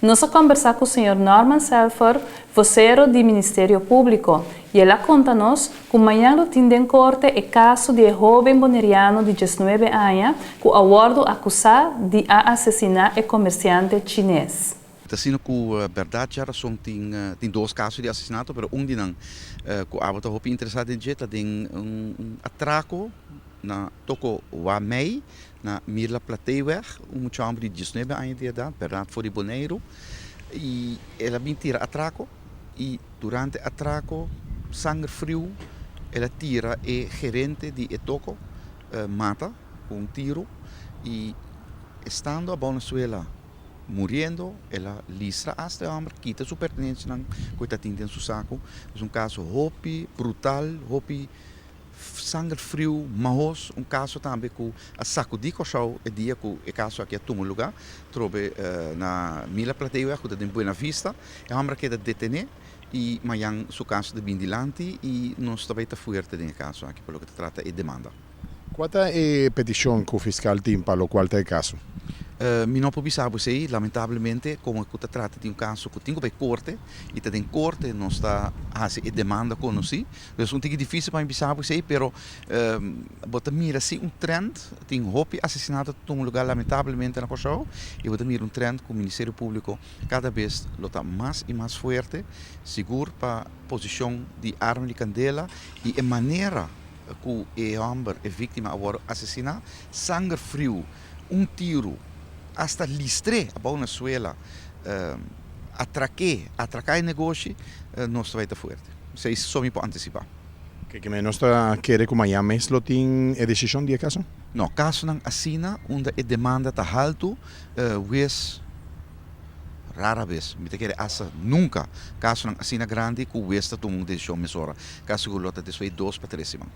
Nos a kombersá ku señor Norman Selfor, vosero di Ministerio Públiko, i el a konta nos ku mañan lo tin den korte e kaso di e hóben boneriano di 19 aña ku a wòrdu akusá di a asesiná e komersiante chines. Ta asina ku bèrdat djarason tin tin dos kaso di asesinato, pero un di nan ku abo ta hopi interesá den dje ta den un atrako na Toko Wamei na Mirla Plateeweg, un mucha hòmber di 19 aña di edat, bèrdat for di Boneiru, i el a bin tira atrako i durante atrako sanger friu el a tira e gerente di e toko mata ku un tiru i estando abou na suela muriendo el a listra asta e hòmber kita su pertenencianan ku e ta tin den su saku. Es un kaso hopi brutal, hopi sanger friu, mahos, un kaso tambe ku a sakudí Kòrsou e dia ku e kaso aki a tuma lugá trobe na Mila Plateeweg ku ta den Buena Vista. E hòmber a keda detené i mañan su kaso ta bin dilanti i nos ta bai ta fuerte den e kaso aki pa loke ta trata e demanda. Kua ta e petishon ku fiskal tin pa lokual ta e kaso? Mi no por bisa bo esei, lamentablemente, komo ku ta trata di un kaso ku tin ku bai korte i ta den korte nos ta hasi e demanda konosí. Dus un tiki difísil pa mi bisa bo esei, pero bo ta mira si un trend, tin hopi asesinato ta tuma lugá lamentablemente na Kòrsou i bo ta mira un trend ku Ministerio Públiko kada bes lo ta mas i mas fuerte, sigur pa posishon di arma di kandela i e manera ku e hòmber, e víktima a wòrdu asesiná, sanger friu, un tiru, asta listr'é abou na suela, atrak'é, atraká e negoshi, nos ta bai ta fuerte. Esei so mi por antisipá. Ke ke nos ta kere ku mañan mes lo tin e desishon di e kaso? No, kasonan asina unda e demanda ta haltu, wes rara bes, mi ta kere asta nunka, kasonan asina grandi ku wes ta tuma un desishon mesora. Kasi ku lo ta despues di 2 pa 3 siman.